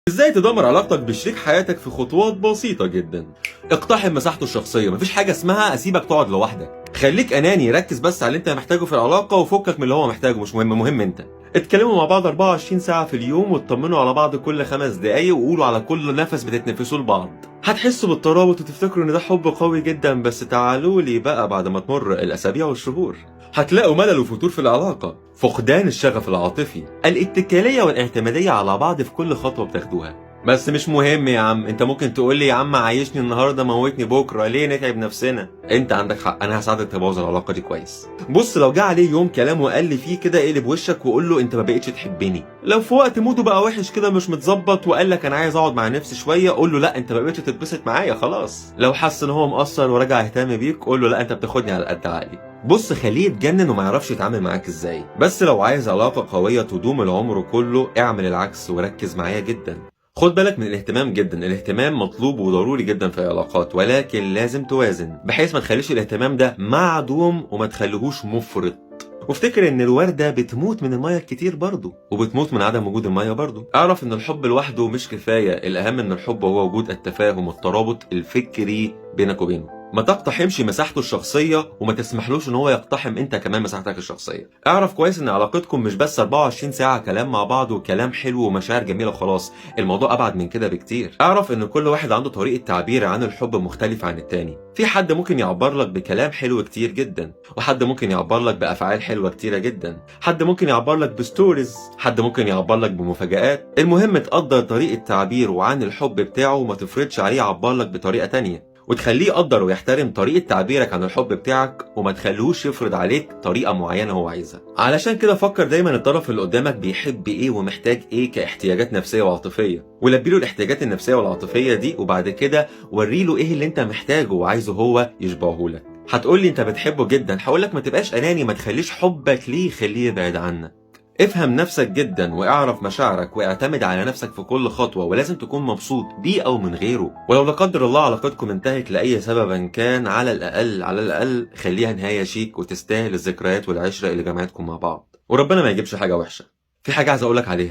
ازاي تدمر علاقتك بشريك حياتك في خطوات بسيطة جدا. اقتحم مساحته الشخصية، مفيش حاجة اسمها اسيبك تقعد لوحدك. خليك اناني، ركز بس على اللي انت محتاجه في العلاقة وفكك من اللي هو محتاجه، مش مهم، مهم انت. اتكلموا مع بعض 24 ساعة في اليوم واطمنوا على بعض كل 5 دقايق وقولوا على كل نفس بتتنفسوه لبعض. هتحسوا بالترابط وتفتكروا ان ده حب قوي جدا، بس تعالوا لي بقى بعد ما تمر الاسابيع والشهور هتلاقوا ملل وفتور في العلاقة، فقدان الشغف العاطفي، الاتكالية والاعتمادية على بعض في كل خطوة بتاخدوها. بس مش مهم يا عم، انت ممكن تقول لي يا عم عايشني النهارده موتني بكره، ليه نتعب نفسنا؟ انت عندك حق، انا هساعدك تبوظ العلاقة دي كويس. بص، لو جه عليه يوم كلام وقال لي فيه كده، اقلب وشك وقول له انت ما بقتش تحبني. لو في وقت mood ه بقى وحش كده مش متظبط وقال لك انا عايز اقعد مع نفسي شويه، قول له لا انت ما بقتش تتبسط معايا خلاص. لو حس ان هو مقصر ورجع يهتم بيك، قول له لا انت بتاخدني على قد عقلي. بص، خليه يتجنن وما يعرفش يتعامل معاك ازاي. بس لو عايز علاقة قوية تدوم العمر كله، اعمل العكس وركز معايا جدا. خد بالك من الاهتمام جدا، الاهتمام مطلوب وضروري جدا في العلاقات، ولكن لازم توازن بحيث ما تخليش الاهتمام ده معدوم وما تخليهوش مفرط. وافتكر ان الوردة بتموت من المية الكتير برضو، وبتموت من عدم وجود المية برضو. اعرف ان الحب لوحده مش كفاية، الاهم من الحب هو وجود التفاهم والترابط الفكري بينك وبينه. ما تقتحمش مساحته الشخصية وما تسمحلوش ان هو يقتحم انت كمان مساحتك الشخصية. اعرف كويس ان علاقتكم مش بس 24 ساعة كلام مع بعض وكلام حلو ومشاعر جميلة وخلاص، الموضوع ابعد من كده بكتير. اعرف ان كل واحد عنده طريقة تعبير عن الحب مختلفة عن التاني. في حد ممكن يعبر لك بكلام حلو كتير جدا، وحد ممكن يعبر لك بافعال حلوة كتيرة جدا، حد ممكن يعبر لك ب stories، حد ممكن يعبر لك بمفاجآت. المهم تقدر طريقة تعبيره عن الحب بتاعه وما تفرضش عليه يعبر لك بطريقة تانية، وتخليه يقدر ويحترم طريقة تعبيرك عن الحب بتاعك، وما تخليهوش يفرض عليك طريقة معينة هو عايزها. علشان كده فكر دايما الطرف اللي قدامك بيحب ايه ومحتاج ايه كاحتياجات نفسية وعاطفية، ولبي له الاحتياجات النفسية والعاطفية دي، وبعد كده وري له ايه اللي انت محتاجه وعايزه هو يشبعه لك. هتقول لي انت بتحبه جدا، هقول لك ما تبقاش اناني، ما تخليش حبك ليه يخليه يبعد عنك. افهم نفسك جدا واعرف مشاعرك واعتمد على نفسك في كل خطوة، ولازم تكون مبسوط بيه او من غيره. ولو لا قدر الله علاقتكم انتهت لأي سبب كان، على الأقل على الأقل خليها نهاية شيك وتستاهل الذكريات والعشرة اللي جمعتكم مع بعض، وربنا ما يجيبش حاجة وحشة. في حاجة عايز أقولك عليها.